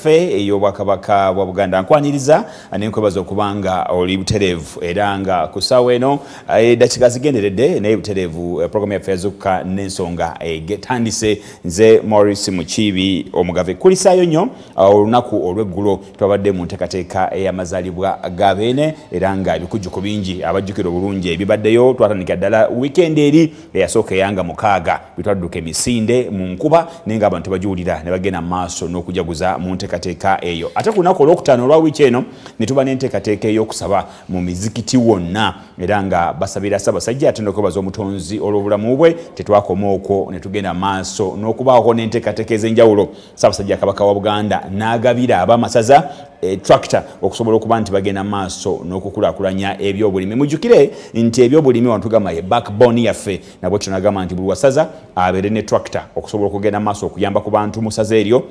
Ey'Obwakabaka bwa Buganda. Nkwaniriza nenkwebaza okubanga oli butereevu era nga ku ssaawa eno eddakiika zigenderedde naye butereevu programu yaffe Yazuukuka n'Ensonga egetandise. Nze Maurice Mukiibi Omugave. Kulisaayo nnyo. Olunaku olw'eggulo twabadde mu nteekateeka ey'amazaalibwa ga Beene era nga ebikujjuko bingi abajjukira obulungi ebibaddeyo. Twatandika ddala wiikendi eri eyasooka eyanga 6 bitwadduka emisinde mu nkuba naye nga abantu bagiwulira ne bagenda mu maaso n'okujaguza mu nteekateeka eyo. Ate ku lunaku olwokutaano olwa wiiki eno ne tuba n'enteekateeka ey'okusaba mu mizikiti wonna era nga basabira Ssaabasajja ate n'okwebaza Omutonzi olw'obulamu bwe. Tetwakoma okwo, ne tugenda maaso n'okubaako n'enteekateeka ez'enjawulo. Ssaabasajja Kabaka wa Buganda n'agabira ab'amasaza tractor okusobola okuba nti bagenda maaso n'okukulaakulanya ebyobulimi. Mujjukire nti ebyobulimi wano tugamba ye backbone yaffe, nabwe kyo nagamba nti buli wasaza abeere ne tractor okusobola okugenda maaso okuyamba ku bantu mu ssaza eryo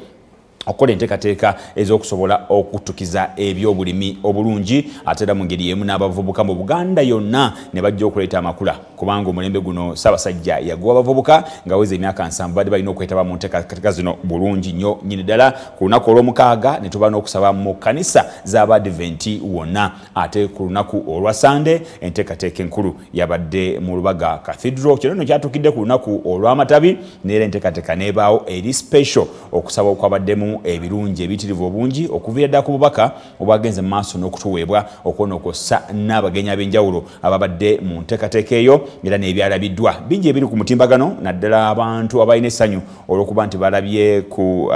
okukola enteekateeka ez'okusobola okuttukiza ebyobulimi obulungi. Ate era mu ngeri y'emu n'abavubuka mu Buganda yonna ne bajja okuleeta amakula, kubanga omulembe guno Ssaabasajja yaguwa abavubuka nga weza emyaka 70 badde balina okwetaba mu nteekateeka zino bulungi nnyo nnyini ddala. Ku lunaku olw'omukaaga ne tuba n'okusaba mu kkanisa z'Abadiventi wonna. Ate ku lunaku olwa Sande enteekateeka enkulu yabadde mu Lubaga Cathedral. Kino nno kyatuukidde ku lunaku olw'amatabi neera enteekateeka n'ebaawo eri special, okusaba okwabaddemu ebirungi ebiyitirivu obungi okuviira ddala ku bubaka obwagenze mu maaso n'okutuweebwa okwona okwossa n'abagenyi ab'enjawulo ababadde mu nteekateeka eyo era n'ebyalabiddwa bingi ebiri ku mutimbagano, naddala abantu abalina essanyu olw'okuba nti balabye ku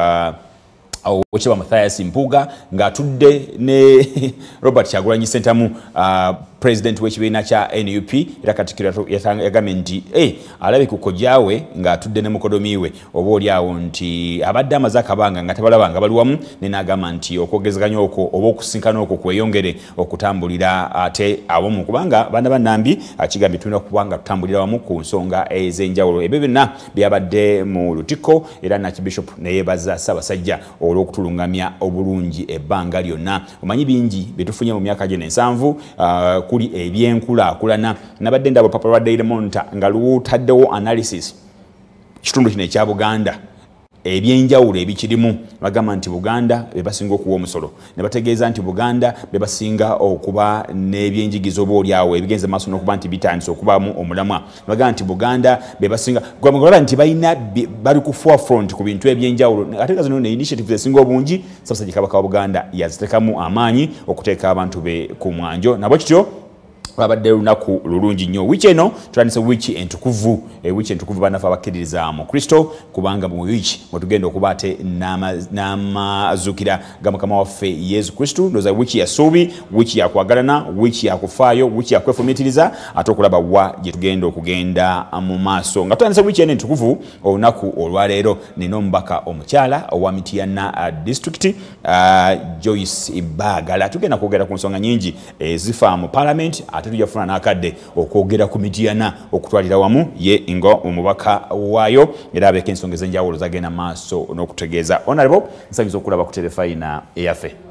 Oweekitiibwa Mathias Mpuuga ng'atudde ne Robert Kyagulanyi Ssentamu, president w'ekibiina kya NUP. Era Katikkiro yagambye nti hey, alabye ku kojjaawe ng'atudde ne mukodomi we, oba oli awo nti abadde amaze akabanga nga tabalaba nga bali wamu, ne n'agamba nti okwogezeganya okwo oba okusinkana okwo kweyongere okutambulira ate awamu, kubanga baana bannambi akigambye tulina okuba nga tutambulira wamu ku nsonga ez'enjawulo. Ebyo byonna byabadde mu Lutikko era Archbishop neyeebaza Ssaabasajja olw'okutulungamya obulungi ebbanga lyonna. Omanyi bingi bye tufunye mu myaka gino 70, kuli ebyenkulaakulana. Nabadde ndaba olupapula lwa Daily Monitor nga lutaddewo analysis kitundu kino ekya Buganda, ebyenjawulo ebikirimu. Bagamba nti Buganda be basinga okuwa omusolo, ne bategeeza nti Buganda be basinga okuba n'ebyenjigiza oba oliawo ebigenze maaso n'okuba nti bitandise okubaamu omulamwa. Ne bagamba nti Buganda be basinga gwamagolaba nti balina bali ku forefront ku bintu ebyenjawulo. Ate nga zino ne initiatives ezisinga obungi Ssaabasajja Kabaka wa Buganda yaziteekamu amaanyi okuteeka abantu be ku mwanjo. Nabwe kityo lwabadde lunaku lulungi nnyo. Wiiki eno tutandise wiiki entukuvu, wiiki entukuvu bannaffe abakkiririza mu Kristo, kubanga mu wiiki mwetugenda okuba ate n'amazuukira ga Mukama waffe Yesu Kristo. Ndowooza wiiki ya ssuubi, wiiki ya kwagalana, wiiki ya kufaayo, wiiki ya kwefumiitiriza ate okulaba wa gye tugenda okugenda mu maaso. Nga tutandise wiiki eno entukuvu, olunaku olwaleero nina omubaka omukyala owa Mityana District, Joyce Baagala. Tugenda kwogera ku nsonga nyingi ezifa mu parliament, ate tujja kufuna n'akadde okwogera ku Mityana okutwalira wamu ye nga omubaka waayo era abeeko ensonga ez'enjawulo zagenda maaso n'okutegeeza. Honorable, nsanyusa okulaba ku terefayina eyaffe.